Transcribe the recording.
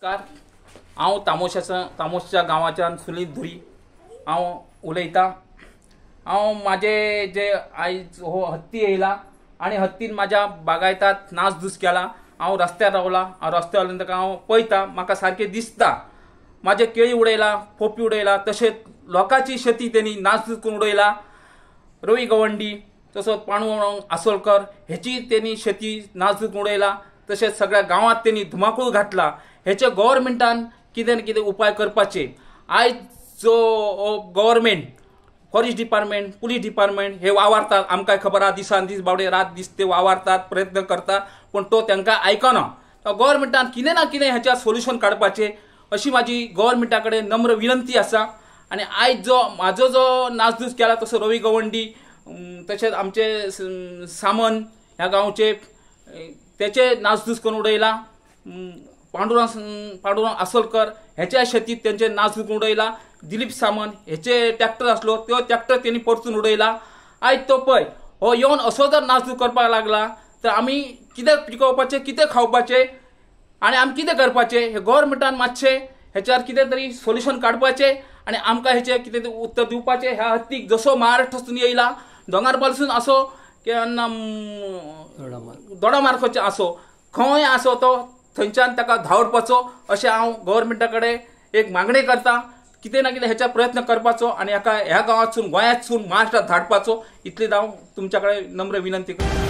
नमस्कार, हांव तामोशच्या गांवाच्यान सुनील धुरी हांव उलयतां. हांव म्हाजे जे आयज हो हत्ती येयला आनी हत्तीन म्हाज्या बागायतात नासधूस केला. हांव रस्त्यार रावला, हांव रस्त्यार रावल्या ताका हांव पळयता, म्हाका सारकें दिसता. म्हाजे केळी उडयला, पोपी उडयला, तशेंच लोकांची शेती तेणी नासधूस करून उडयला. रवी गवंडी तसोच पांडुरंग आसोलकर हेची तेणी शेती नासधूस करून उडयला. तशेंच सगळ्या गांवांत तेणी धुमाकूळ घातला. हेचे गव्हर्मेंटान कितें ना कितें उपाय करपाचे. आयज जो government, forest department, police department हे वावरतात, आमकां खबर आहा, दिसान दीस बावडे रात दीस ते वावरतात, प्रयत्न करतात, पूण तो तांकां आयकना. गव्हर्मेंटान कितें ना कितें हेच्या सोल्युशन काडपाचें अशी म्हाजी गव्हर्मेंटा कडेन नम्र विनंती आसा. आनी आयज जो म्हाजो जो नासधूस केला तसो रवी गवंडी तशेंच आमचे सामन ह्या गांवचे तेचे नासधूस करून उडयला. पांडुरंग आसोलकर हेच्या शेतीत तेंचे नासधूस करून उडयला. दिलीप सामंत हेचे ट्रॅक्टर आसलो तो ट्रॅक्टर तेणी परतून उडयला. आयज तो पळय हो येवन असो जर नासधूस करपाक लागला तर आमी कितें पिकोवपाचें, कितें खावपाचें आनी आमी कितें करपाचें? हे गव्हर्मेंटान मातशें हेच्यार कितें तरी सोल्युशन काडपाचें आनी आमकां हेचें कितें तरी उत्तर दिवपाचें. ह्या हत्तीक जसो महाराष्ट्रासून येयला, दोंगरपालसून असो केन्ना दोडामार्गाचो आसो, खंय आसो तो थंयच्यान ताका धांवडपाचो अशें हांव गव्हर्मेंटा कडेन एक मागणी करता. कितें ना कितें हेच्या प्रयत्न करपाचो आनी हाका ह्या गांवांतसून, गोंयांतसून महाराष्ट्रांत धाडपाचो, इतलीच हांव तुमच्या कडेन नम्र विनंती करता.